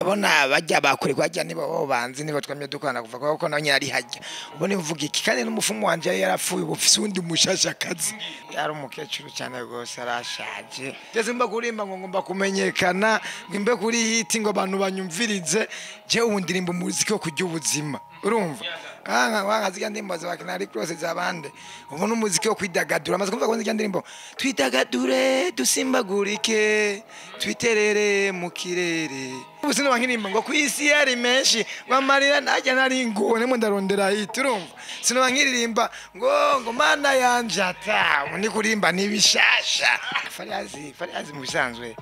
Bona bajya bakure kwajya nibo bo banzi nibo twamye dukwana kuva kuko nawe nyari hajya. Ubone uvuga iki kandi n'umufumu wanje yarapfuye ubufise undi mushasha kazi. Yari umukecuru cyane gose arashaje. Jeze mba kurimba ngo ngomba kumenyekana, ngimbe kuri hit ngo abantu banyumvirize, je ubu ndirimba umuziki wo kurya ubuzima. Urumva? Wanga zirya ndirimbo za Canary Cross zabande. Ubona umuziki wo kwidagadura. Amaze kumva ko zirya ndirimbo twidagadure dusimbagurike twiterere mu kirere. Ubuzima bankirimba ngo kwisi yari menshi bamarira najya nari ngone mu ndarondera hit urumva. Sino bankiririmba ngo mana yanje ata ni kurimba nibishasha. Fariyazi mu bisanzwe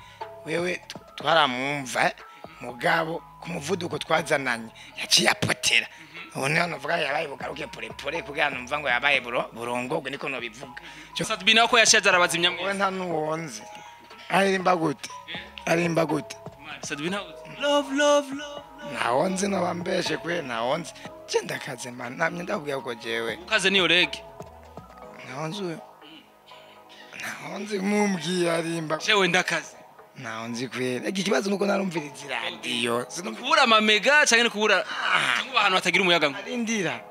wewe twaramumva mugabo ku muvuduko twazananye yaciye apotera. Ubu navuga yabaye bugaruke pore pore kugira numva ngo yabaye burongo ubwo niko nobivuga. Sat-B nawe ko yashaje arabazimya mwe nta nuwonze. Aririmba gute? Aririmba gute? Sat-B nawe love love love. Nawonze nabambeshe kwe nawonze. Je ndakaze man namye ndakubwiye ko jewe. Ukaze niyo rege. Nawonze uyo. Nawonze mumbwiye arimba. Jewe ndakaze. Nawonze kwera. Iki kibazo nuko narumviriza radio. Kubura amamega cyangwa kubura cyangwa ahantu hatagira umuyaga nkuba. Arindira.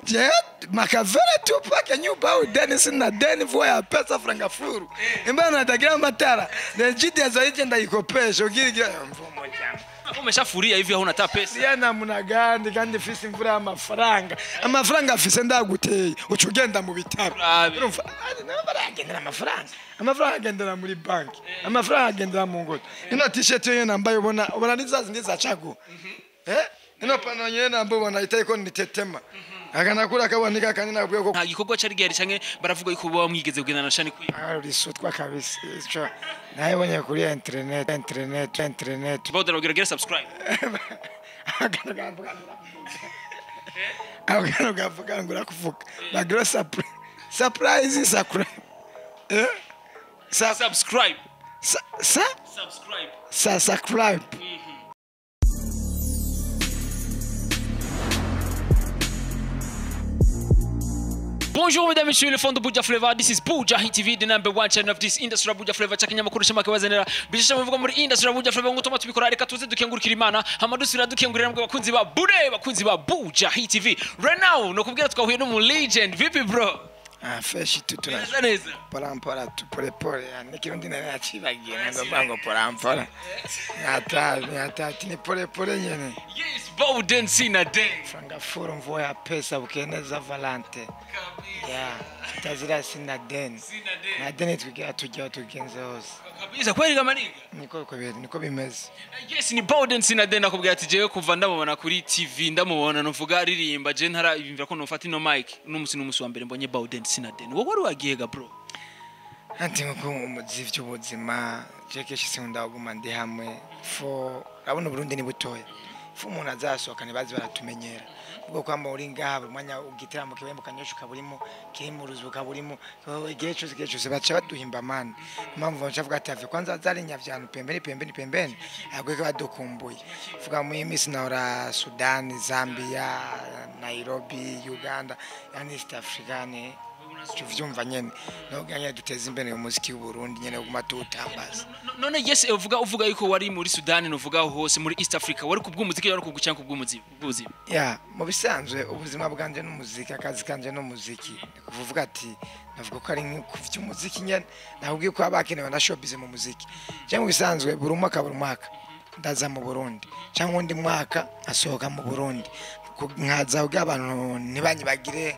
Je makavera Tupac nyumba au Dennis na Dennis voya ya pesa franga furu. Imbana natagira amatara. Nejidi azaije ndayikopesha ugira mvumo cyane. Umeshafuria hivi hauna hata pesa. Yana muna gandi kandi fisi imvura y'amafaranga. Amafaranga afise ndaguteye uca ugenda mu bitaro. Urumva agendera amafaranga. Amafaranga agendera muri banki. Amafaranga agendera mu ngoto. Ino t-shirt yo nambaye ubona nizazi ndizacagu. Ino pano nyene nambaye ubona itayiko nitetema. Agana kura kaboneka kandi nabwiye ko nta gikorwa cari gihari canke baravuga yuko bo mwigeze kugendana shani kwi. Risutwa kabisa. Ico nayibonye kuri internet. Bawden gira subscribe. Agana gavuga ngo rakuvuga. Bagira surprise subscribe. Subscribe. Sa subscribe. Sa subscribe. Bonjour mesdames et messieurs, le fond de Buja Flavor. This is Buja Hit TV, the number one channel of this industry Buja Flavor. Chakinyamakuru shamake wazanira. Bishisha muvuga muri industry Buja Flavor ngo tuma tubikora reka tuze dukengurukira Imana, hama dusubira dukengurira mbwe bakunzi ba Bude, bakunzi ba Buja Hit TV. Right now no kubwira twahuye no mu legend. Vipi bro? Fresh tutura. Neza. Pora pora tu pore pore. Nikirundi nari nacibagiye ngo mbango pora pora. Ata ni pore pore nyene. Yes, Bawden sina den. Franga furu mvua ya pesa ukeneza valante. Yeah, tazira sina den. Na den tugira tujya tugenze hose. Kabisa kweli gamaniga. Niko bimeze. Yes, ni Bawden sina den nakubwira ati jewe kuva ndamubona kuri TV ndamubona nuvuga aririmba je ntara ibimvira ko nofata ino mic n'umusi wa mbere mbonye Bawden sina den. Wowe wari wagiye ga bro? Anti nko umuzivyo ubuzima je keshi sinkunda kuguma ndi hamwe fo urabona Burundi ni butoya. Fu umuntu azasohoka ntibazi baratumenyera. Ubwo kwamba uri ngaha buri mwanya ugitaramo kibembo kanyosha kaburimo kimuruzu kaburimo igihe cyose baca baduhimba man. Impamvu bacavuga ati ave kwanza azari nyavyano pembeni agweke badukumbuye. Vuga mu imisi naora Sudan, Zambia, Nairobi, Uganda, yani East Africa ne tuvyumva nyene noganya duteze imbere umuziki w'u Burundi nyene guma tutambaza. None yes uvuga yuko wari muri Sudan nuvuga hose muri East Africa wari kubw'umuziki wari kubw'ucyanka kubw'ubuzima. Yeah, mu bisanzwe ubuzima bwanje n'umuziki akazi kanje n'umuziki kuvuga ati navuga ko ari kuvy'umuziki nyene nahubwiye ko abakenewe na showbiz mu muziki. Je mu bisanzwe buri mwaka ndaza mu Burundi cyangwa undi mwaka asohoka mu Burundi nkaza ubwo abantu ntibanyibagire.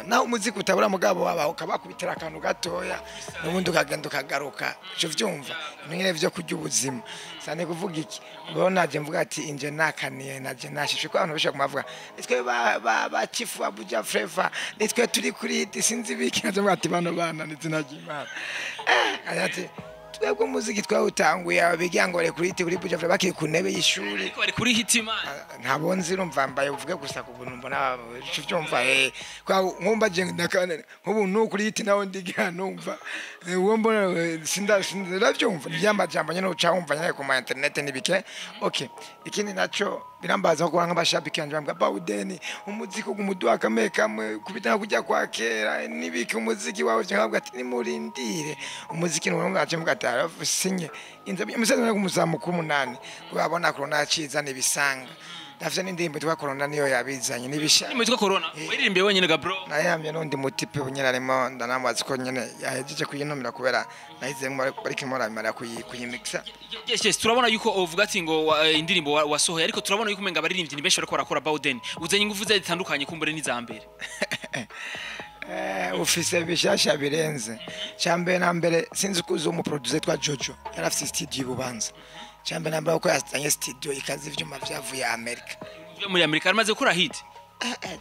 Naho umuziki utabura mugabo waba ukabakubitira akantu gatoya n'ubundi ukagenda ukagaruka cyo vyumva nyine vyo kurya ubuzima sane kuvuga iki ubona naje mvuga ati inje nakaniye naje nashishwe ko abantu bishaka kumavuga nitwe ba chief wa Buja Flavor nitwe turi kuri hit sinzi biki naje mvuga ati bano bana nizina ry'Imana ati twebwe umuziki twawutanguye abigira ngo bari kuri hit kuri Buja Flavor bakiri ku ntebe y'ishuri ariko bari kuri hit man ntabwo nzi urumva mbaye uvuge gusa ku buntu mbona cyumva kwa nkumba je ndakane nkubu no kuri hit nawo ndiga numva uwo mbona sinda ndavyumva byamajambo nyene uca wumva nyene ku ma internet nibike. Okay, ikindi naco birambaza ko nk'abashabiki banje bambwa Bawden umuziki ugumuduha kamwe kamwe kubitana kujya kwa kera nibike umuziki wawe cyangwa ati nimurindire umuziki n'urumva aje mvuga ati kabisa sinye umusaza no kumuzamuka umunani urabona corona ciza nibisanga ndafite n'indirimbo yitwa corona niyo yabizanye nibisha. Indirimbo yitwa Corona waririmbiye wenyine ga bro? Nayamye n'undi mutipe nyine arimo, ndanamubaza ko nyine yahejeje kuyinomera kubera nahizemo bariko moramara kuyimixa. Yes, turabona yuko uvuga ati ngo indirimbo wasohoye, ariko turabona yuko umenga abaririmbyi ni benshi bariko barakora. Bawden, uzanye ingufu zawe zitandukanye kumbure n'iza mbere. Ufise bishasha birenze. Cyambere na mbere, sinzi ko uzi umuproducer twa Jojo, yari afise studio i Bubanza. Cyambere na mbere ko yazanye studio ikaza, ivyuma vyavuye Amerika. Uvuye muri Amerika, aramaze gukora hit.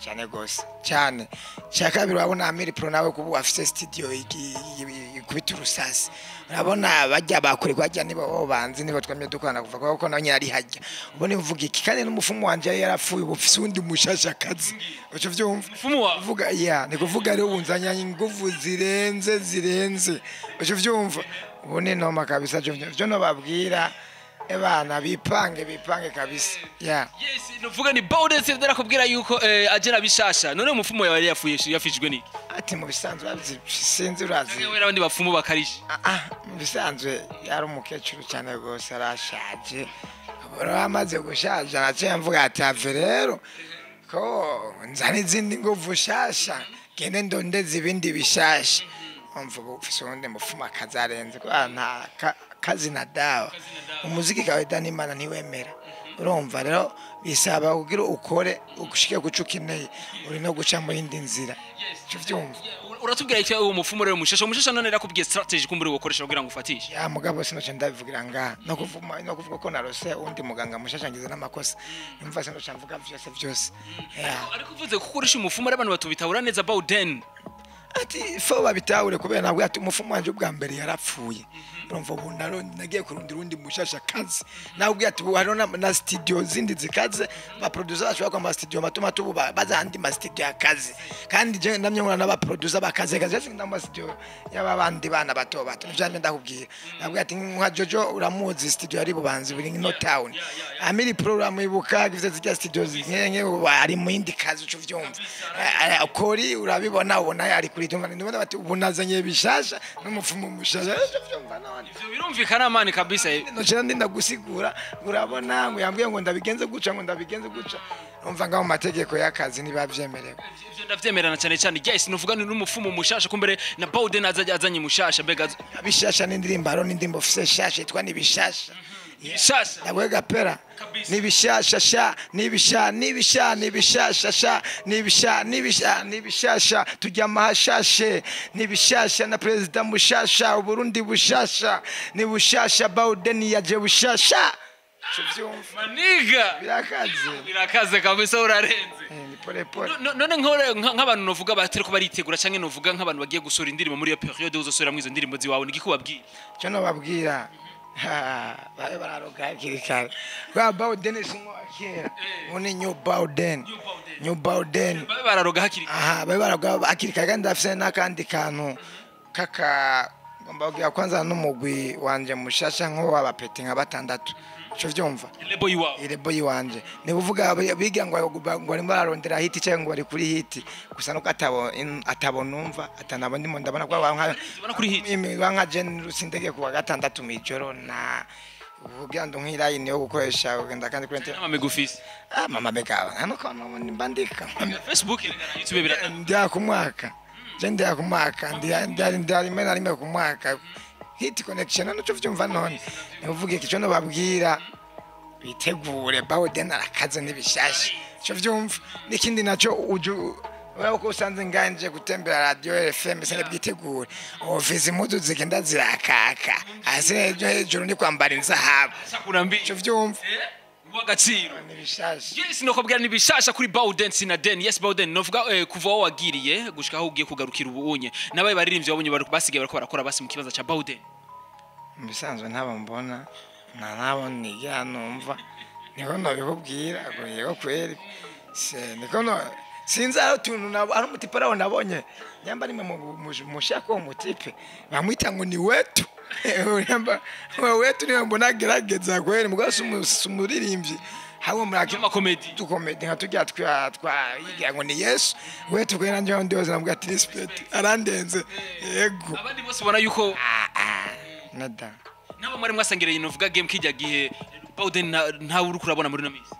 Cyane gose cyane. Cya kabiri, urabona Amiri Pro nawe kubu afise studio ikubita urusasi. Urabona bajya bakorerwa bajya nibo bo banzi nibo twamye dukorana kuva kuko nawe nyine ari hajya ubone uvuga iki, kandi n'umufumu wanje yari yarapfuye, ubu ufise uwundi mushasha akazi, uco vyumva? Mfumu wawe? Kuvuga ya ni kuvuga rero ubu nzanye ingufu zirenze zirenze, uco vyumva? Ubu ni noma kabisa. Vyo nobabwira, ebana, bipange bipange kabisa ya. Yes, nuvuga ni Bawden se ndarakubwira yuko agera bishasha. None umufumu yawe yari yafuye, yafishijwe niki? Ati mu bisanzwe urazi, sinzi, urazi. Wewe n'abandi bapfumu bakarisha. Ah, mu bisanzwe yari umukecuru cyane rwose, arashaje. Rero amaze gushaja naciye mvuga ati have rero ko nzana izindi nguvu shasha, gende ndondeze ibindi bishasha. Umva, ubu ufise uwundi mufumu akazarenze kubera nta kazi na dawa. Umuziki kawaida n'Imana ntiwemera. Urumva rero bisaba kugira ukore ugushike kuco ukeneye, uri no guca mu yindi nzira, ico vyumva? Uratubwira icyo uwo mufumu rero mushasha, umushasha none yakubwiye strategy kumbure wokoresha kugira ngo ufatishe. Ya mugabo sinoca ndabivugira ngaha, no kuvuma no kuvuga ko narose undi muganga mushasha ngize n'amakosa. Numva sinoca mvuga vyose vyose. Ya. Ariko uvuze ko ukoresha umufumu ari abantu batubitahura neza, Bawden. Ati fo babitahure kubera nabwo ati umufumu wanje ubwa mbere yarapfuye. Urumva ubu nagiye kurundira urundi mushasha kazi. Nabwo ati ubu hariho na studio zindi zikaze, ba producer bashobora kwa ma studio mato mato, ubu baza andi ma studio akazi. Kandi je namye nkora n'aba producer bakaze kazi sinda mu studio y'aba bandi bana bato bato. Nivyo namye ndakubwira. Nabwo ati nka Jojo uramuzi, studio yari Bubanza buri no town. Amiri Pro uramwibuka, gize zijya studio nkenke, ubu ari mu yindi kazi, uco vyumva? Kori urabibona, ubona ari kuri tumva ndumva bati ubu nazanye bishasha n'umufumu mushasha, uco vyumva none? Ivyo birumvikana mani kabisa. Nocera ndinda gusigura, urabona ngo yambwiye ngo ndabigenze guca, ngo ndabigenze guca. Umva, ngaho mu mategeko y'akazi ntibavyemerewe. Ivyo ndavyemerana cyane cyane. Yes, nuvuga ni n'umufumu mushasha kumbere na Bawden azajya azanye mushasha mbega Bishasha n'indirimbo, hariho n'indirimbo ufise shasha yitwa Nibishasha. Bishasha. Ndabwega pera. Kabisa. Nibishasha sha, nibisha nibisha nibishasha sha, nibisha nibisha nibishasha, tujya mahashashe nibishasha na perezida mushasha, Uburundi bushasha ni bushasha, Bawden yaje bushasha. Ico vyumva? Maniga. Birakaze. Birakaze kabisa, urarenze. Ni pole pole. None nkore nk'abantu novuga batariko baritegura canke novuga nk'abantu bagiye gusohora indirimbo muri iyo période uzosohora izo ndirimbo ziwawe, ni kubabwira? Icyo nobabwira, babe bararoga hakiri kare kwa Bawden si nko kera, ubu ni new Bawden, new Bawden. Babe bararoga hakiri. Aha, babe bararoga hakiri kare. Kandi ndafise n'akandi kantu kaka ngomba kugira kwanza n'umugwi wanje mushasha nko w'abapeti nka batandatu, ico vyumva? Label yiwawe. Irebo yiwanje ni kuvuga biga ngo barimo bararondera hit cyangwa ngo bari kuri hit gusa, nuko atabo numva atanabo ndimo ndabona ko nka Ubona kuri hit. Mimi nka Jen Rusindege kuwa gatandatu mw'ijoro na kugira ngo nk'irayini yo gukoresha ugenda kandi kuri internet. N'amamega ufise? Ah, mama mega hano ko mbandika. Facebook na YouTube bira. Ndiya ku mwaka, je ndiya ku mwaka, ndiya ndiya ndiya rimwe na rimwe ku mwaka hit connection nuco vyumva? None ni uvuga iki? Cyo nobabwira, bitegure, Bawden arakaze n'ibishasha, cyo vyumva? N'ikindi naco uju urabona ko usanze nganje gutembera radio FM sene, bwitegure ofisi impuzu zigenda zirakaka hasi hejuru ni kwambara inzahabu. Sakura mbi. Cyo vyumva? W'agaciro. N'ibishasha. Yes, nokubwira ni bishasha kuri Bawden Sinaden. Yes, Bawden, novuga kuva aho wagiriye gushika aho ugiye kugarukira ubu unye, nabaye baririmbyi wabonye basigaye bariko barakora basi mu kibanza ca Bawden? Mu bisanzwe ntabo mbona, nta nabo nigira numva, niko nabikubwira ngo yego kweri se niko no sinzi aho tuntu nabo ari umutipe araho nabonye nyamba nimwe mushaka uwo mutipe bamwita ngo ni wetu. Nyamba wetu niwe mbona agerageza kweri, mugabo si umuririmbyi hamwe muri Amakomedi. Tukomedi nka tujya twa yigira ngo ni Yesu wetu kweri, nanje aho ndi hose namubwira ati respect, arandenze yego. Abandi bose ubona yuko Ah ah, nada. Nabo mwari mwasangiriye novuga game kijya gihe Bawden ntawe uri kurabona muri no minsi?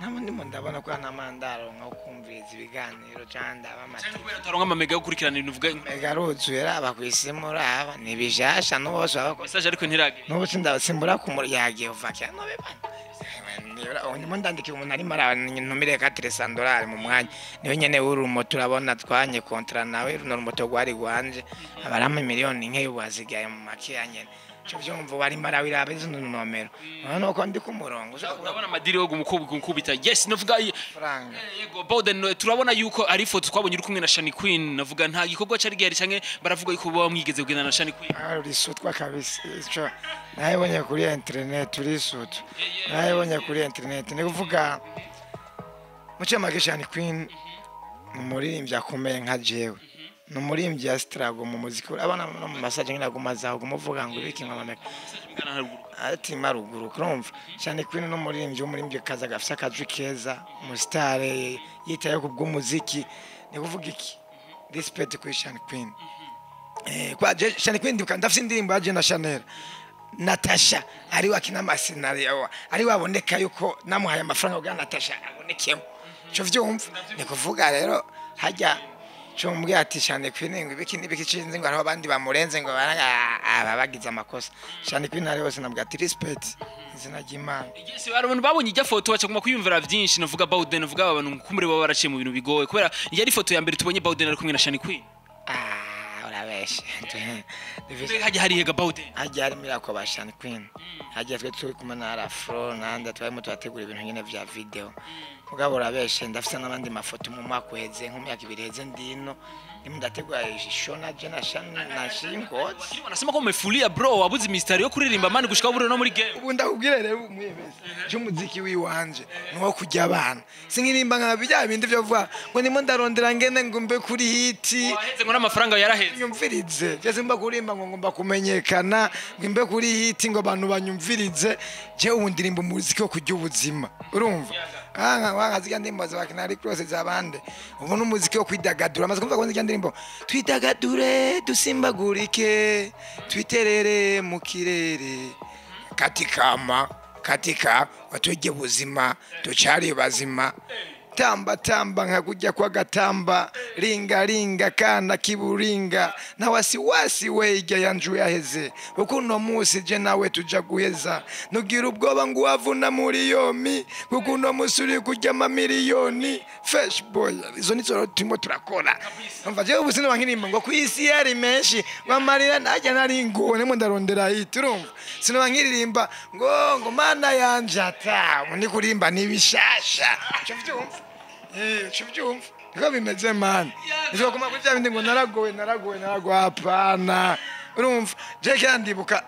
Nabo ndimo ndabona ko nta mandaro nko kumviriza ibiganiro cyangwa ndaba Cyangwa amativi. Kubera utaronka amamega yo gukurikirana ibintu uvuga. Mega aruzuye, raba ku isimu, raba ni bishasha n'ubu bose baba Message ariko ntiragera. N'ubu simbura kumuryagiye uva cyane no bibana. Ndimo ndandikira umuntu arimo arantumire $400 mu mwanya, niwe nyene w'urumoto. Urabona twanye contrat nawe, runo rumoto rwari rwanje, abarama miliyoni nke ubu hasigaye mu makeya nyene. Ico vyumva warimo arawiraba izo nomero, none ko ndi ku murongo ushobora kuba Urabona amadiri yo gumukubita, yes, novuga amafaranga. Yego Bawden, turabona yuko ari ifoto twabonye uri kumwe na Shani Queen, navuga nta gikorwa cari gihari canke baravuga yuko baba mwigeze kugendana na Shani Queen? Ah, urisutwa kabisa. Ico nayibonye kuri internet, urisutwa, nayibonye kuri internet. Ni kuvuga mucamake, Shani Queen ni umuririmbyi akomeye nka jewe, ni umuririmbyi ya struggle mu muziki. Urabona no mu masaje ngina gumazaho kumuvuga ngo ibiki nka Mugana haruguru. Ati maruguru kurumva Shani Queen ni umuririmbyi w'umuririmbyi kaza gafise akajwi keza, umusitare yitaye ku bw'umuziki. Ni kuvuga iki, respect kuri Shani Queen. Kwa Shani Queen ndibuka ndafise indirimbo ya je na Chanel Natasha, ari wakina amasenariyo, ari waboneka yuko namuhaye amafaranga kugira Natasha abonekemo. Cyo vyumva ni kuvuga rero hajya cyo mbwiye ati Shani Queen ngo ibiki n'ibiki cinzi, ngo hariho abandi bamurenze, ngo aba bagize amakosa. Shani Queen ari hose, nabwo ati respect, izina ry'Imana. Yes, hari abantu babonye ijya foto bacaguma kwiyumvira byinshi, navuga Bawden, navuga aba bantu kumure baba baraciye mu bintu bigoye, kubera yari ifoto ya mbere tubonye Bawden ari kumwe na Shani Queen. Ah, urabeshe. Mbega hajya hari hega Bawden? Hajya harimo irako ba Shani Queen, hajya twe turi kumwe na Arafro nanda, twarimo turategura ibintu nyine vya video. Mugabo urabeshe, ndafise n'abandi mafoto mu mwaka uheze, nko mu myaka 2 iheze, ndino ndimo ndategura show na je na Shani na Shingozi. Wanasema ko umefulia bro, wabuze mistari yo kuririmba man gushika buri no muri game. Ubu ndakubwira rero umwemezi cy'umuziki wiwanje nuwo kujya abana sinkirimba nka bya bindi byo vuga ngo ndimo ndarondera ngene ngo mbe kuri hit. Waheze ngo n'amafaranga yaraheze. Nyumvirize, je simba kurimba ngo ngomba kumenyekana ngo mbe kuri hit, ngo abantu banyumvirize. Je ubu ndirimba umuziki wo kujya ubuzima, urumva wanga zirya ndirimbo za Canary Cross zabande, ubu n'umuziki wo kwidagadura. Amaze kumva ko zirya ndirimbo twidagadure, dusimbagurike, twiterere mu kirere, katikama katika watujye buzima, tucari bazima, tamba tamba nka kujya kwa gatamba, ringa ringa kana kiburinga na wasiwasi weijya yanju yaheze, kuko uno munsi je nawe tuja guheza. Nugira ubwoba ngo wavuna muri yomi, kuko uno munsi uri kurya amamiliyoni. Fresh boy, izo nizo rero turimo turakora. Umva, jewe ubu sinaba nkirimba ngo ku isi yari menshi ngo amarira najya nari ngo ndimo ndarondera hit. Urumva sinaba nkiririmba ngo mana yanje, ata ubu ndi kurimba nibishasha. Cyo vyumva, cyo vyumva niko bimeze man. Niko kuma kuri bya bindi ngo naragowe, naragowe, naragowe, hapana. Urumva je kera ndibuka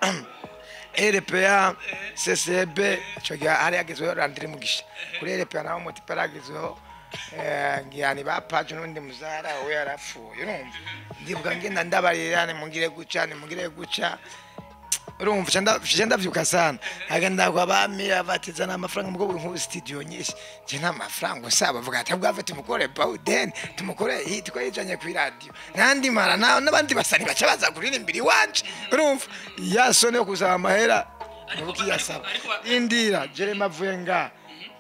RPA, CCB, ico gihe hari hagezweho Landry Mugisha kuri RPA, naho Motipe yaragezweho, ngiyani ba Paje n'undi muzara we yarapfuye. Urumva ndibuka ngenda ndabarira nimungire guca, nimungire guca. Urumva ca ndavyuka sana, agenda kwa bami abatizana amafaranga mu bwoko nk'ubu studio nyinshi, je nta mafaranga usaba, bavuga ati bwave tumukore Bawden, tumukore hit ko yijanye ku radio nandi mara n'abandi basani baca baza kuririmbira iwanje. Urumva yasone yo kuzaba amahera nubukiyasaba indira Jeremy avuye nga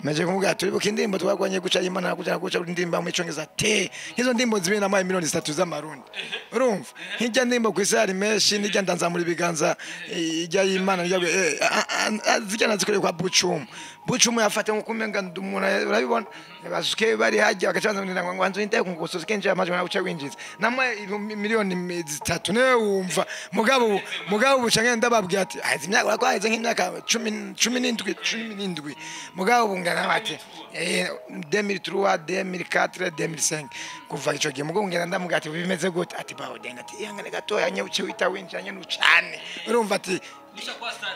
meje kumubwira turibuka indirimbo twagwanye guca y'Imana guca guca indirimbo mu icongereza te nk'izo ndirimbo zibiri namaye miliyoni 3 z'amarundi. Urumva nk'ijya ndirimbo ku isi hari menshi n'ijya ndanzamura ibiganza, ijya y'Imana ijya zijya nazikoreye kwa Bucumu. Bucumu yafate nko kumenga umuntu urabibona basuke bari hajya bagacanza ngo ngo nzu ndeke ngo sosuke nje amaje na uca winjiza namwe miliyoni 3 niwe wumva. Mugabo ubu canke ndababwira ati haheze imyaka urako haheze nk'imyaka 17, 17, mugabo ubu ngana bati 2003, 2004, 2005 kuva ico gihe. Mugabo ngenda ndamubwira ati bimeze gute, ati Bawden, ati ihangane gatoya nye uce wita winjira nye nucane. Urumva ati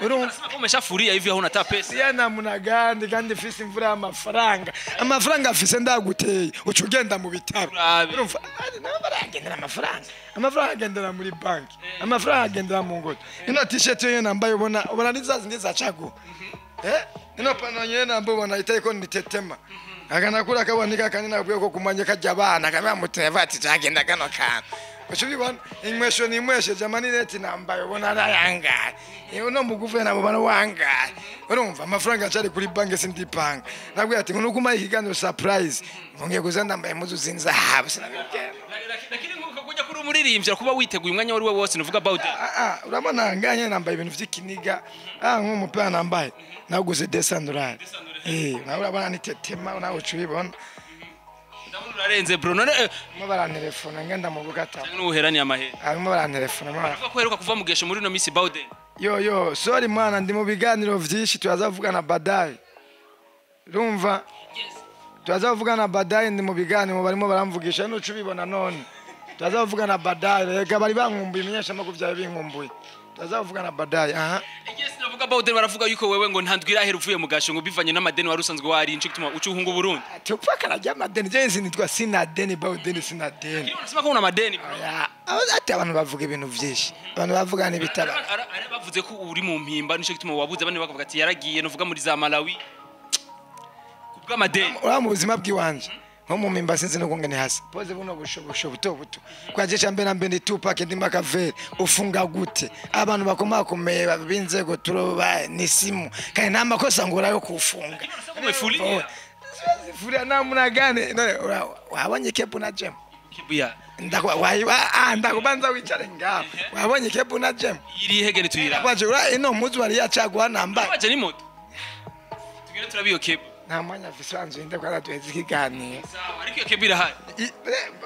urumva Wanasema ko umeshafuria hivi hauna hata pesa. Ya namuna gandi kandi fise imvura y'amafaranga, amafaranga afise ndaguteye uca ugenda mu bitaro. Urabe. Urumva ari nabo baragendera amafaranga, amafaranga agendera muri banki, amafaranga agendera mu ngoto. Ino t-shirt yo nambaye ubona ni za zindi za caguwa, ino pano nyene nambaye ubona iteko nitetema akana kura kaboneka kandi nabwiye ko kumanye kajya abana kamera muteva ati cyagenda kano kantu. Ucubibona inywesho ninywesheje, amarineti nambaye ubona arayangaye, uno mugufi nabo wangaye. Urumva amafaranga acari kuri banki, sindipanga. Nabwiye ati ngo nuko ikiganiro surprise, ngiye kuza ndambaye impuzu z'inzahabu, sinabigenda. Lakini nkuko kujya kuri umuririmbyi kuba witeguye umwanya wari we wose, nuvuga about it. Ah, urabona nganye nambaye ibintu vy'ikiniga, nk'umupira nambaye naguze $200. Nawe urabona ni tetema, nawe ucubibona. Ndabona urarenze bro, none Barimo barantelefona, ngenda mu bugata. Cyangwa n'ubuheraniye amahera? Barimo barantelefona. Uvuga ko uheruka kuva mu gesho muri no misi, Bawden. Yo yo, sorry mwana, ndi mu biganiro vyinshi, turazavugana baadaye. Urumva, turazavugana baadaye, ndi mu biganiro, barimo baramvugisha, nuca ubibona none. Turazavugana baadaye, reka bari bankumbuye, imenyeshamakuru vyawe binkumbuye. Turazavugana baadaye, aha. Yes, navuga Bawden, baravuga yuko wewe ngo ntandwi irahera uvuye mu gasho, ngo bivanye n'amadeni wari usanzwe wari, nico gituma uca uhunga Burundi. Tupa karajya amadeni, je nitwa sinadeni, Bawden sinadeni. Kiri unasema ko una madeni, bro. Oya, ati abantu bavuga ibintu vyinshi, abantu bavuga n'ibitaba. Ara bavuze ko uri mu mpimba, nico gituma wabuze, abandi bakavuga ati yaragiye nuvuga muri za Malawi kubw'amadeni. Ura mu buzima bw'iwanje nko mu mpimba sinzi nuko ngene hasa poze buno busho buto buto kwaje ca mbere na mbere ndi Tupac, ndi Makaveri, ufunga gute abantu bakomakomeye b'inzego turoba ni simu kandi nta makosa ngora yo kufunga. Umefulia. Siwezi fulia namna gani? None wabonye kepu na jam? Kibuya. Ndakubanza wicare ngaho, wabonye kepu na jam? Iri hegere tuyira. Kwaje ura ino muzu wari yacagwa nambaye. Waje ni moto. Tugere turabiyo kebu. Nta mwanya afise, wanzu inde kwa duheze ikiganiro. Sawa, ariko iyo kebu irahari.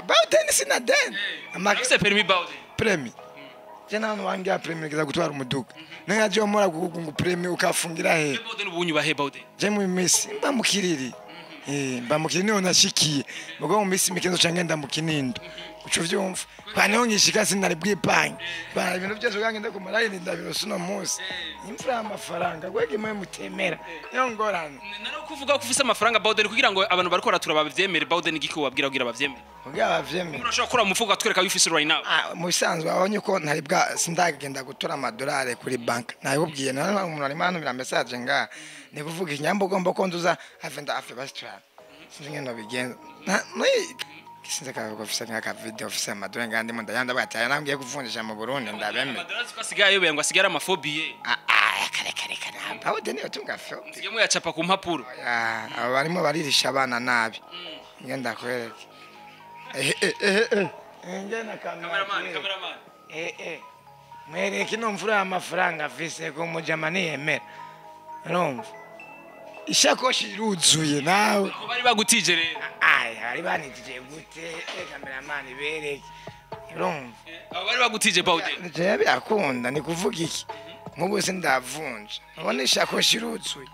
Bawden sina deni. Afise permis, Bawden? Permis je nta wangira permis kiza gutwara umuduga ninka je mora gugunga permis ukafungira he? Bawden ubunyu bahe, Bawden? Je mu misi mba mu Kiriri, mba mu Kiriri niho nashikiye, mugo mu misi mike nzoca ngenda mu Kinindo, uco vyumva kwa niho ngishika, sinari bwipange bana ibintu byose kugira ngende ku marayini ndabirose uno munsi imfura y'amafaranga gwega imwe mutemera niyo ngorane. Nari kuvuga ko ufise amafaranga, Bawden, kugira ngo abantu bariko baratura bavyemere. Bawden, igiki wabwira kugira bavyemere? Kugira bavyemere? Urashobora gukora mu mufuko atwereka ayo ufise right now? Ah, mu bisanzwe wabonye ko ntari bwa sindagenda gutora amadolari kuri bank, nabibubwiye none umuntu arimo antumira message nga ni kuvuga inyambo ugomba ko nduza have nda afe basitura, sinzi ngene nobigenza. Sinzi ka ofisa nka video ofisa amadolari nga ndimo ndayanda bati aya nambwiye kuvunjisha mu Burundi ndabemeye. Amadolari ko asigaye ayobeye, ngo asigaye ari amafobiye. Ah ah, kare kare kare, Bawden niyo tunga fyo. Nsigaye muyacapa ku mpapuro. Ya, abo barimo baririsha abana nabi, ngenda kwereke eh eh eh eh ngena kamera. Cameraman, cameraman. Mwereke ino mvura y'amafaranga afise ko mujama niyemera, urumva ishakoshi iruzuye nawe. Aho bari bagutije rero? Aya bari banitije gute? Kameramani bereke, urumva. Abo bari bagutije, Bawden? Jewe birakunda, ni kuvuga iki, nk'ubu sindavunja, ubona ishakoshi iruzuye,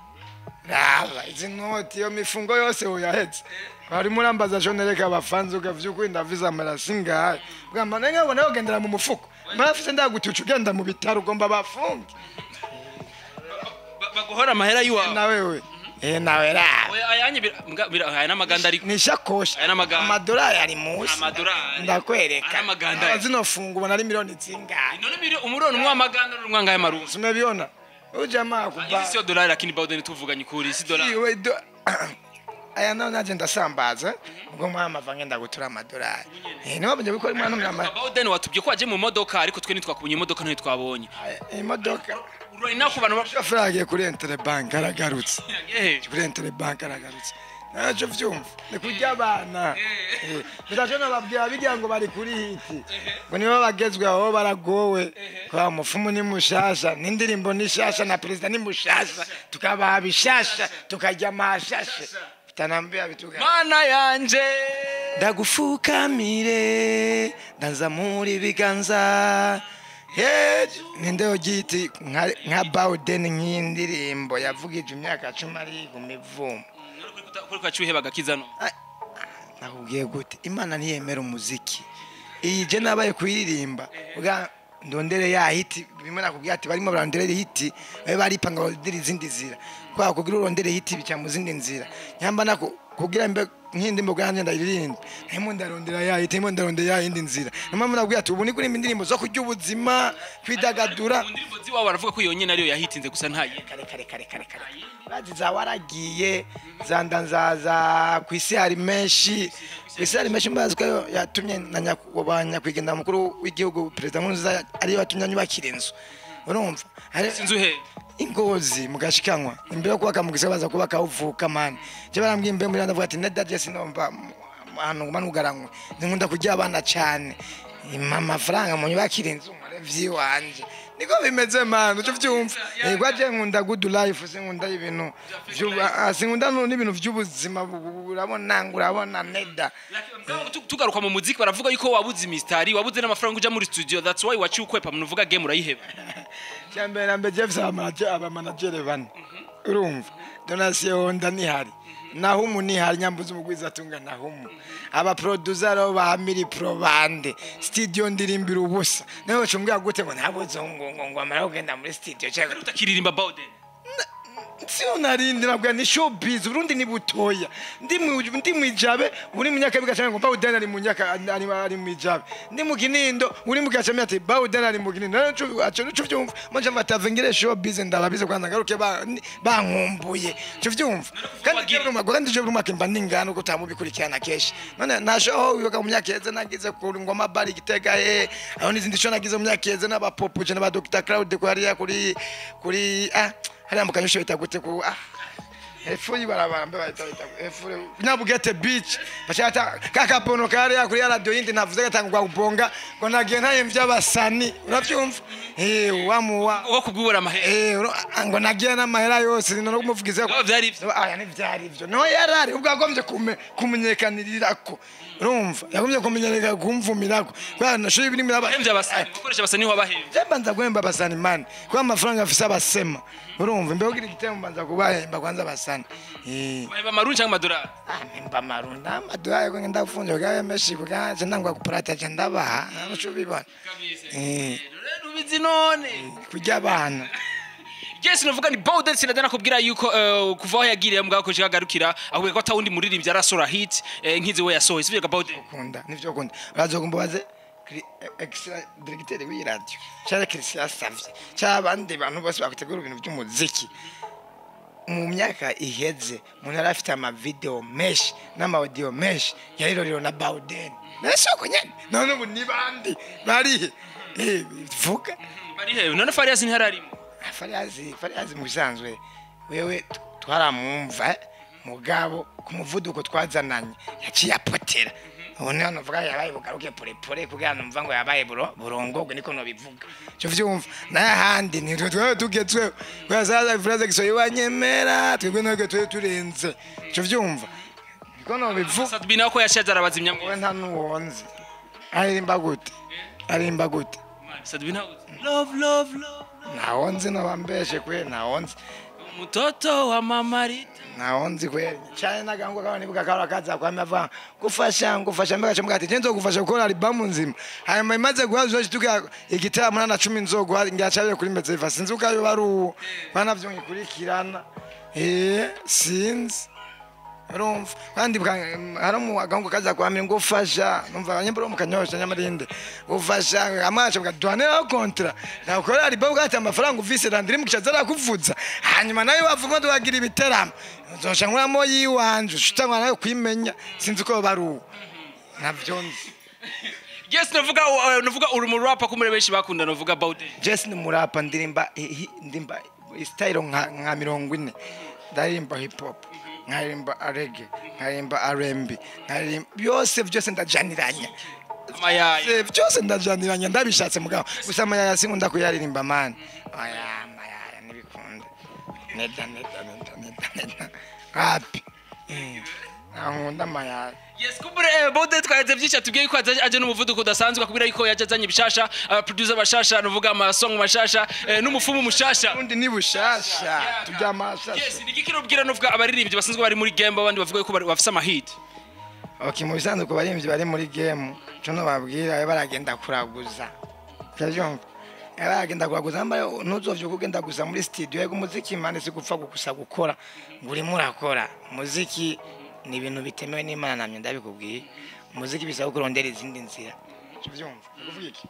raba izi noti, iyo mifungo yose uyahetse barimo urambaza jo nereka abafanzi ukavyukuri ndavize amara singahe bwamba nenga ubona yogendera mu mufuko murafise ndagutuca ugenda mu bitaro ugomba bafunge. Baguhora amahera yiwawe. Na wewe nawe raba. Oya, ayanye aya n'amaganda ariko. Ni ishakoshi. Aya n'amaganda. Amadolari ari munsi. Amadolari. Ndakwereka. Aya n'amaganda. Aba zino fungu ubona ari miliyoni zingahe? None umuriyoni umwe w'amaganda n'umwe angahe marundi? Umebiona ujamaa kuba Izi siyo dolari, lakini Bawden, tuvuganye ukuri, si dolari. Iwe aya nayo naje ndasambaza ubwo mwama va ngenda gutura amadolari, niho banje bikora imwana numira. Bawden, watubwiye ko waje mu modoka, ariko twe ntitwakubonye imodoka, ntitwabonye Imodoka. Right now ku bantu Shoferi agiye kuri Interbank aragarutse. Kuri Interbank aragarutse, ntacyo vyumva ni kurya abana. Bidaje nababwira bigira ngo bari kuri hit, ngo nibo bagezweho, baragowe kwa mufumu ni mushasha n'indirimbo ni shasha na perezida ni mushasha, tukabaha bishasha tukarya amashashe bitanambia bituga. Mana yanje. Ndagufukamire, ndazamura ibiganza. Ninde ugiti nka Bawden nk'indirimbo yavugije imyaka 10 ari ku mivumo? Kuri kwa cyuhe bagakiza no. Nakubwiye gute, Imana ntiyemera umuziki iyi je nabaye kuyiririmba ubwa ndondere ya hit, bimwe nakubwiye ati barimo barondere hit, babe baripanga barondere izindi nzira kwa kugira urondere hit bica mu zindi nzira nyamba nako. Kugira mbe nk'indi mboga yanjye ndayiririmba, ndimo ndarondera ya ndimo ndarondera ya yindi nzira. Niyo mpamvu nabwiye ati ubu ni kuririmba indirimbo zo kurya ubuzima, kwidagadura. Mu ndirimbo ziwabo baravuga ko yonyine ariyo yahitinze gusa, nta yindi. Kare kare kare kare kare, bazi za waragiye zanda nzaza ku isi hari menshi, ku isi hari menshi. Mbazi ko yatumye na nyakwigendera mukuru w'igihugu, Perezida Nkurunziza, ariyo yatumye anyubakira inzu, urumva? Sinzi he. Ingozi mu Gashikanwa, imbere yo kubaka mu gisagara baza kubaka uvuka mani. Je barambwiye imbe muri, ndavuga ati neda je sinomva ahantu nguma nugaranywe, nkunda kurya abana cyane, impa amafaranga mu nyubakira inzu nkore vyiwanje. Niko bimeze man, uco vyumva? Yego, je nkunda good life, sinkunda ibintu sinkunda n'ibintu vy'ubuzima urabona ngo urabona neda. Tugaruka mu muziki, baravuga yuko wabuze imistari, wabuze n'amafaranga uja muri studio, that's why waciye ukwepa munuvuga game urayiheba. Cyambere na mbere, Jeff abamanagere bane, urumva? Donatien Honda nihari, Nahumu nihari, nyambuzi umugwiza atunga Nahumu, aba producer abo ba Miri Pro bande studio ndirimbira ubusa. Nawe ucumbwira gute ngo ntabuze ngo amara kugenda muri studio cyangwa utakiririmba Bawden? Sio narindi, nabwo ni showbiz. Urundi ni butoya, ndi mwijabe uri mu Nyakabiga cyangwa ngo Bawden ari mu Nyaka, ari mwijabe, ndi mu Kinindo uri mu Gacamya ati Bawden ari mu Kinindo. Naco aco nuco vyumva manje matavengere showbiz ndababize kwanza ngaruke bankumbuye cyo vyumva. Kandi je kandi je rumaka mba ningana uko utamubikurikirana kenshi. None nasho wibuka mu myaka yeze nagize ku ngoma bari Gitega he aho n'izindi sho nagize mu myaka yeze n'abapopo je n'aba Dr Claude ko hariya kuri hariya mu Kanyosha bita gute ku hepfo y'ibarabara mbe bahita hepfo Nyabugete Beach, bashaka kakapono kariya kuri ya radio yindi navuze gatangwa kubonga ngo nagiye ntayemvye abasani, uravyumva? Wamuwa Uwo kubwibura amahera. Ngo nagiye n'amahera yose no kumuvugiza. Oh, vyari ivyo. Aya ntivyari ivyo, no yarari ubwo agombye kumenyekanirirako, urumva? Yagombye kumenyereka kumvumirako kubera nashoye ibiri miraba. Bahemvye abasani, gukoresha abasani wabahemvye. Mbanza guhemba abasani mani, kuba amafaranga afise abasema, urumva? Imbeho kugira igitemo mbanza kubahemba kwanza abasani. Bahemba amarundi cyangwa amadolari? Ah, mpemba amarundi, amadolari ko ngenda kufunja kugaye menshi kugaje nangwa kupurata je ndabaha naco ubibona. Rero ubizi none. Kurya abana. Yes, navuga ni Bawden sinadana kubwira yuko kuva aho yagiriye mugabo ko shigagarukira ahubwo ko atawundi muririmbyi arasora hit nkizi we yasohoye, sivyo ga Bawden? Kunda nivyo kunda, urazokumbaze extra directeur w'iyi radio cyangwa Christian Savye cyangwa abandi bantu bose bakutegura ibintu by'umuziki. Mu myaka iheze umuntu yari afite amavideo menshi n'amaudio menshi ya Irorero na Bawden nesoko nyene. None ubu ni bande barihe? Vuga. Bari he none? Farias ntihararimo? Fariyazi mu bisanzwe wewe twaramwumva, mugabo ku muvuduko twazananye yaciye apotera. Ubu niho nuvuga yabaye bugaruke pore pore kugira numva ngo yabaye burongogwe, niko nobivuga cyo vyumva. Naye ahandi ni twe twaba tugezweho kubera zaza Fraze gisoye wanyemera, twebwe ntabwo twe turenze cyo vyumva, niko nobivuga. Sadbi nawe ko yashaje arabazimya We mwese. Nta nuwonze aririmba gute, aririmba gute? Sadbi nawe love love love. Ntawonzi nabambeshe kwe, ntawonzi. Mtoto wa mama Rita. Ntawonzi kweli cyane nagango kabana nibuka kara kaza kwame ava gufasha ngufasha mbega cyo ati nzo gufasha gukora album nzima, hanyuma imaze guhaza tuka igitaramo na 10 nzoguha ngiacaye kuri Mezeva, sinzi ukayo bari uwo bana byo ngikurikirana, sinzi, urumva? Kandi hari agahungu kaza kwame ngufasha, numva nyambura mu Kanyosha nyamarinde gufasha amaso bwaduhaniraho contrat nakora album gata amafaranga uvise randiri mukicaza arakuvuza, hanyuma nayo bavuga tubagira ibiteramo nzosha nkuramo yiwanje ushitangwa nayo kwimenya, sinzi uko bari uwo navyo nzi. Yes, navuga uri mu rapper kumure benshi bakunda, navuga Bawden. Jess ni murapa, ndirimba ndimba style nka 40, ndaririmba hip hop, nkaririmba reggae, nkaririmba R&B, nkaririmba byose byose ndajaniranya. Amayaya. Byose ndajaniranya ndabishatse, mugabo gusa amayaya sinkunda kuyaririmba man, aya amayaya ntibikunda neda neda neda neda neda happy, nkunda amayaya. Yes, kumbure Bawden twaheze byinshi atubwiye yuko aje n'umuvuduko udasanzwe, akubwira yuko yaje azanye ibishasha, aba producer bashasha, navuga ama song mashasha, n'umufumu mushasha. Ubundi ni bushasha tujya amashasha. Yes, ni igiki ubwira nuvuga abaririmbyi basanzwe bari muri game, abandi bavuga yuko bafise ama hit? Okay, mu bisanzwe ku baririmbyi bari muri game, cyo nobabwira baragenda kuraguza. Urabyumva? Baragenda kuraguza mbaye ntuzovyuka ugenda gusa muri studio. Yego, umuziki mane si gupfa gusa gukora ngo urimo urakora umuziki. Ni ibintu bitemewe n'Imana, namye ndabikubwiye. Umuziki bisaba kurondera izindi nzira. Uvyumva? Kuvuga iki?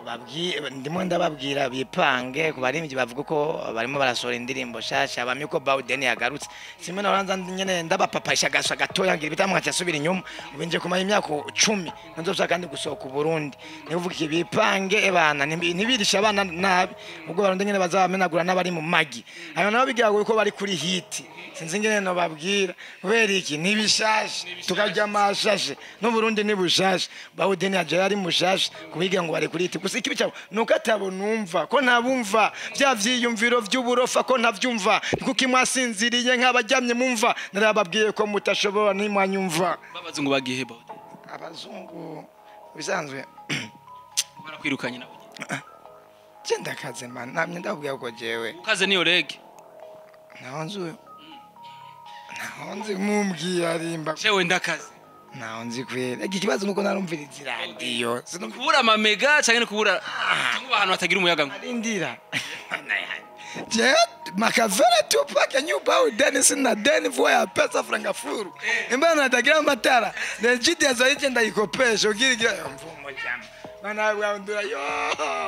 Babwiye, ndimo ndababwira bipange ku baririmbyi bavuga ko barimo barasohora indirimbo shasha, bamye ko Bawden yagarutse. Simwe naranza nyene ndabapapaisha gasa gatoya ngira bitamwe nkaca asubira inyuma. Ubu nje kumara imyaka 10 nzoshaka kandi gusohoka u Burundi. Ni kuvuga iki? Bipange ebana, ntibirisha abana nabi, ubwo barundi nyene bazabamenagura n'abari mu magi. Hanyuma nabo bigira ko bari kuri hit. Sinzi ngene no babwira kubera iki nibishashe tukarya amashashe n'Uburundi ni bushashe. Bawden yaje ari mushashe kubigira ngo bari kuri hit. Gusa ikibi cyabo nuko atabonumva ko ntabumva bya vyiyumviro vy'uburofa ko ntavyumva, kuko imwasinziriye nk'abaryamye mumva. Narababwiye ko mutashobora ntimwanyumva. Babazungu bagiye Bawden? Abazungu bisanzwe barakwirukanye nabo. Je ndakaze man, namye ndababwiye ko jewe ukaze niyo rege naho nzi naho nzi mumbwiye arimba jewe ndakaze naho nzi kwera. Iki kibazo nuko narumviriza iradiyo. Kubura amamega canke kubura cyangwa ahantu hatagira umuyaga nkuba. Arindira. Je makavera Tupac new Bawden sina deni voa ya pesa franga furu. Imbana natagira amatara. Nejidi azaije ndayikopesha ugira mvumo jama. Mana wandura yo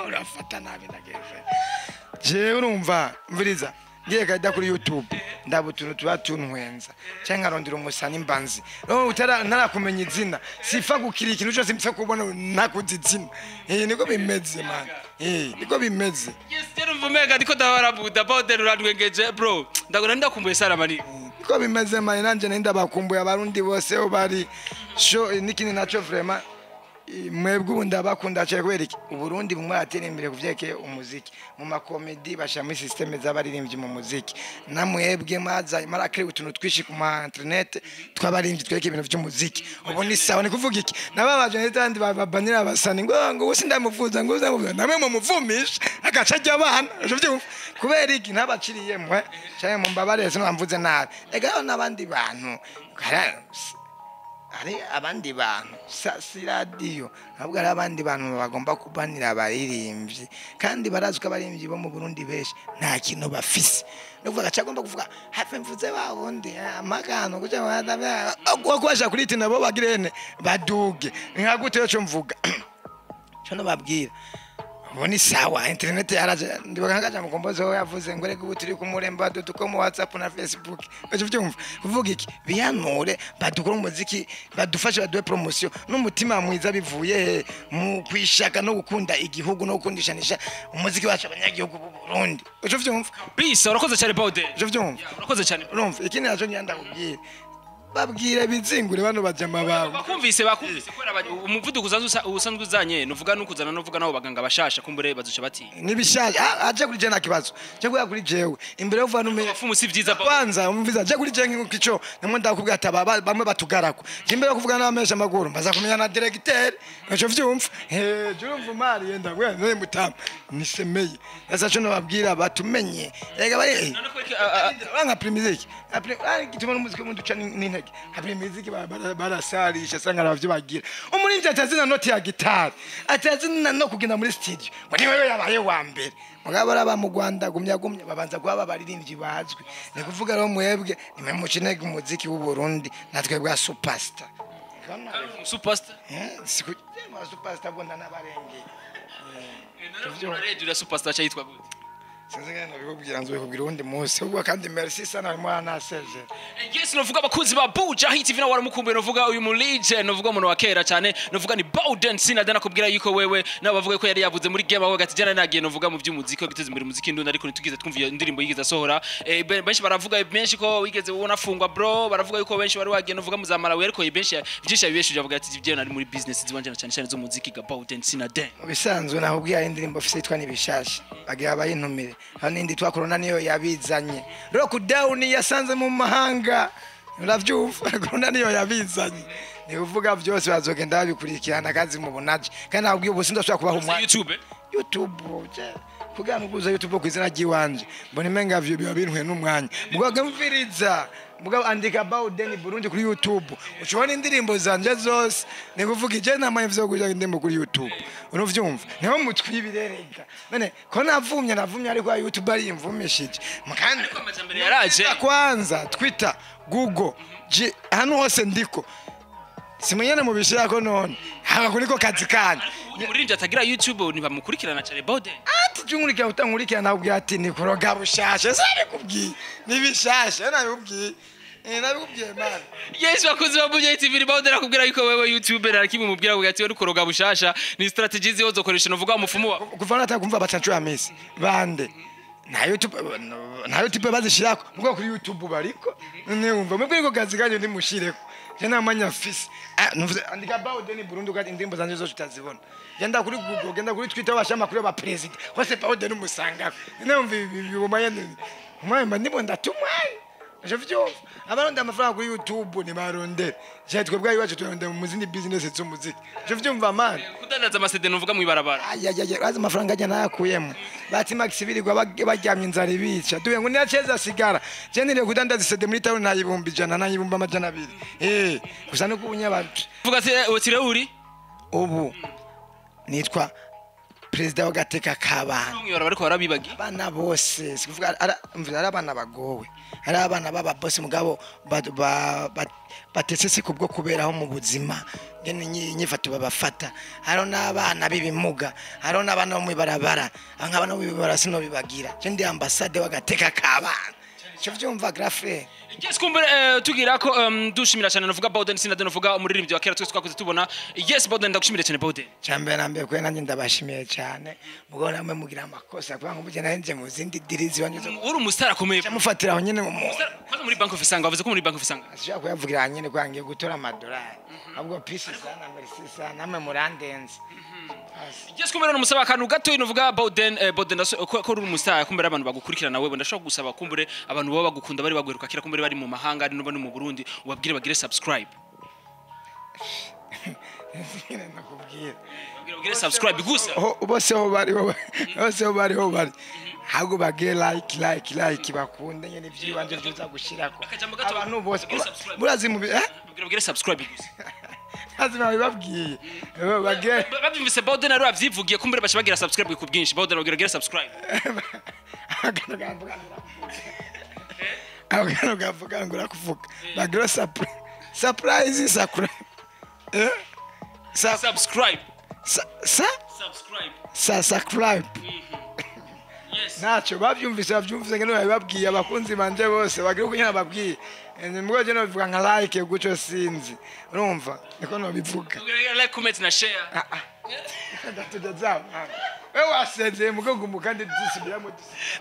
urafata nabi ndageze. Je urumva mviriza ngiye kajya kuri YouTube ndaba utuntu tuba tuntwenza cyangwa nkarondera umusani mbanzi. No utara ntarakumenya izina, sifa gukira ikintu cyose mpfa kubona nakuzi izina. Niko bimeze man. Niko bimeze. Yes, rero mvumega ndiko ndabarabuda Bawden urandwengeje bro. Ndagona ndakumbuye Saramani. Niko bimeze man, nanje nenda bakumbuye abarundi bose aho bari. Sho nikini naco vraiment mwebwe ubu ndabakunda cyane kubera iki? Uburundi bumwe atera imbere kuvyekeye umuziki mu makomedi basha muri systeme z'abaririmbyi mu muziki, namwebwe mwaza marakire utuntu twishi ku ma internet twabaririmbyi twereke ibintu by'umuziki. Ubu ni sawa. Ni kuvuga iki? Nababaje n'itandi babanira abasani ngo ngo ubu sindamuvuza ngo uzamuvuza namwe mumuvumisha agaca ajya abana. Uvyumva kubera iki ntabaciriye mwe cyane mumbabare sinamvuze nabi. Ega n'abandi bantu ari abandi bantu si radio, ntabwo ari abandi bantu bagomba kubanira abaririmbyi, kandi barazi ko abaririmbyi bo mu Burundi benshi nta kintu bafise. Nukuvuga cyagomba kuvuga hafi mvuze babundi amagano kuja kubasha kuri tina bo bagirene baduge nka gute yo mvuga cyo no babwira. Ubu ni sawa internet yaraje ndibuka nkaja mukombozi ho yavuze ngo rega ubu turi ku muremba dutuko mu WhatsApp na Facebook. Baje byumva kuvuga iki? Bihanure badukora umuziki badufashe baduhe promotion n'umutima mwiza bivuye mu kwishaka no gukunda igihugu no gukundishanisha umuziki wacu abanyagihugu b'u Burundi. Baje byumva Bisa urakoze cyane Bawden. Baje byumva urakoze cyane. Urumva ikindi naco nyanda kubwira babwire bizingure bano bajama bawe bakumvise kubera umuvuduko usanzwe uzanye nuvuga nukuzana nuvuga nabo baganga bashasha kumbure bazuca bati nibishaje aje kuri je na kibazo je kuya kuri jewe imbere yo vuba nume abafumu si vyiza kwanza umviza je kuri je nkico namwe ndakubwira ati bamwe batugarako je imbere yo kuvuga n'amesha maguru mbaza kumenya na directeur ejo vyumva je urumva mari yenda gwe ne mutama nisemeye sasa cyo nababwira batumenye rega bari banga primiziki gituma n'umuziki munduca n'intege habiri miziki barasarisha sanga aravyo bagira umurimvyi atazina noti ya gitari atazina no kugenda muri studio ngo ni wewe yabaye wa mbere mugabo araba mu Rwanda gumya gumya babanza kuba abaririmbyi bazwi. Ni kuvuga rero mwebwe nimwe mucinega umuziki w'u Burundi natwe bwa superstar. Superstar sikujema superstar bonda nabarengeye naravuga radio superstar cyitwa gute sinzi nabikubwira nzobikubwira uwundi munsi ubwo kandi merci sana mwana seje. Yes, novuga abakunzi ba Buja Hit TV na waramukumbuye novuga uyu mulije novuga umuntu wa kera cyane novuga ni Bawden Sinada nakubwira yuko wewe nabo bavuga ko yari yavuze muri game aho gati jana nagiye novuga mu by'umuziki guteza imbere umuziki ndundi ariko nitugize twumva indirimbo yigeze asohora. Benshi baravuga benshi ko wigeze ubona afungwa bro, baravuga yuko benshi bari wagiye novuga muzamara we ariko benshi byinshi abibeshuje avuga ati ibyo nari muri business ziwanje na cyane cyane z'umuziki ga Bawden Sinada. Bisanzwe naho ubwiye indirimbo afise yitwa nibishasha bagira abayintumire hano indi twa corona niyo yabizanye lockdown yasanze mu mahanga uravyumva corona niyo yabizanye ni kuvuga byose bazogenda babikurikirana kazi mu bunaje kandi nabwiye ubu sindashobora kubaha umwanya YouTube YouTube Kugira ngo uguze YouTube ku izina ry'iwanje, mbona imenga vyo biba bintwe n'umwanya. Mugabo mviriza, mugabo andika Bawden Burundi kuri YouTube, ushobora indirimbo zanje zose. Ni kuvuga ije namwe vyo kuja indirimbo kuri YouTube, uruvyumva niho mutwibirerega. None ko navumye, navumye ariko ya YouTube ari imvumishije kandi. Amajambere yaraje. Kwanza Twitter, Google, hano hose ndiko, simunyene mubishirako. None haba kuniko kazi kanje. Umuririmbyi atagira YouTube ntibamukurikirana cyane, Bawden. Ati junkurikira utankurikira, nakubwira ati nikuroga bushasha. Sabikubwiye nibishasha, nabikubwiye. Nabikubwiye man. Yes, bakunzi ba Buja TV, Bawden akubwira yuko wewe YouTube narakimwe mubwira ngo ati uri kuroga bushasha, ni strategy ziho zokoresha novuga umufumu wa Kuva nataka kumva bacancu ya misi bande nta YouTube, nta YouTube bazishirako, mugo kuri YouTube bariko. None wumva mwebwe niko kazi kanyu, nimushireko. Je nta mwanya mfise. Ah, nuvuze andika Bawden Burundi ukati indirimbo zanje zose utazibona. Genda kuri Google, genda kuri Twitter, basha kuri ba president hose Bawden umusangako. None wumva ibi bumanye umwanya ndimo ndatumwaye. Je vyumva abaronda amafaranga kuri YouTube nibarondere. Je twebwe iwacu turondera mu zindi business z'umuziki. Je vyumva man. Kudandaza ama CD novuga mwibarabara. Ayayaya, azi amafaranga ajya nayakuyemo. Bati Max birirwa baryamye inzara ibica duye ngo niyaceza sigara. Je niriwe kudandaza CD muri town, 100,000, 100,200. Gusa nuko ubu nyabantu. Vuga ati otire uri Ubu nitwa perezida w'agateka k'abana. Mwibarabara ariko barabibagiye. Abana bose, sikuvuga mvuga ari abana bagowe, ari abana b'ababosi, mugabo batetse si kubwo kuberaho mu buzima ngene inyifato babafata. Hariho n'abana b'ibimuga, hariho n'abana bo mw'ibarabara. Nk'abana bo mw'ibarabara sinobibagira. Je ndi ambasade w'agateka k'abana. Cyo vyumva, grand frère. Yes, kumbere tugira ko dushimira cyane novuga Bawden Sinade, novuga umuririmbyi wa kera twese twakuze tubona. Yes, Bawden, ndagushimira cyane, Bawden. Cyambere na mbere, kwe nanjye ndabashimiye cyane. Mugabo namwe mugira amakosa, kubera ngo mujye nanje mu zindi diri ziwanje zo Uri umustar akomeye. Mufatira aho nyene mu muntu. Kwanza muri Bank of Isanga, wavuze ko muri Bank of Isanga. Ashobora kuyavugira nyene ko ngiye gutora amadolari. Ahubwo peace sana, merci sana, namwe murandenze. Yes, kumbere numusaba akantu gato novuga Bawden, Bawden ko uri umustar, kumbere abantu bagukurikirana wewe, ndashobora gusaba kumbere abantu baba bagukunda bari bagweruka kera, kumbere bari mu mahanga ari no mu Burundi, ubabwire bagire subscribe. Nyine nakubwira. Babwire bagire subscribe gusa. Bose ho bari, bose ho bari, ho bari ahubwo bagire like, like, like, bakunde nyene ivy'iwanje vyoza gushirako. Akajambo gato, Abantu bose bagire subscribe. murazi mu Babwire bagire subscribe gusa. Lazima babibabwiye bagire. Babyumvise, Bawden ari wavyivugiye, kumbere baca bagira subscribe ku bwinshi. Bawden, babwire bagire subscribe. Akantu kavuga ngo urakuvuga bagira surprise, sakura sa Subscribe. Sa sa Subscribe. Sa subscribe. Yes. Ntacyo babyumvise, babyumvise ngo babibabwiye abakunzi banje bose bagira uko nyine babwiye. Mugabo je nobivuga nka like guco, sinzi, urumva niko nobivuga. Babwire like, comment na share. Ndatujya wewe wasezeye mugongo mukandi dusubiramo.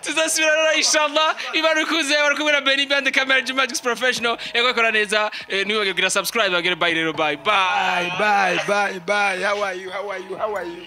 Tuzasubira rero inshallah. Ibarukuze bari kumwe na Benny Band, camera Magic Professional yego kora neza. Niwe kugira subscribe, bagire bye rero, bye bye. Bye bye bye bye. How are you? How are you? How are you?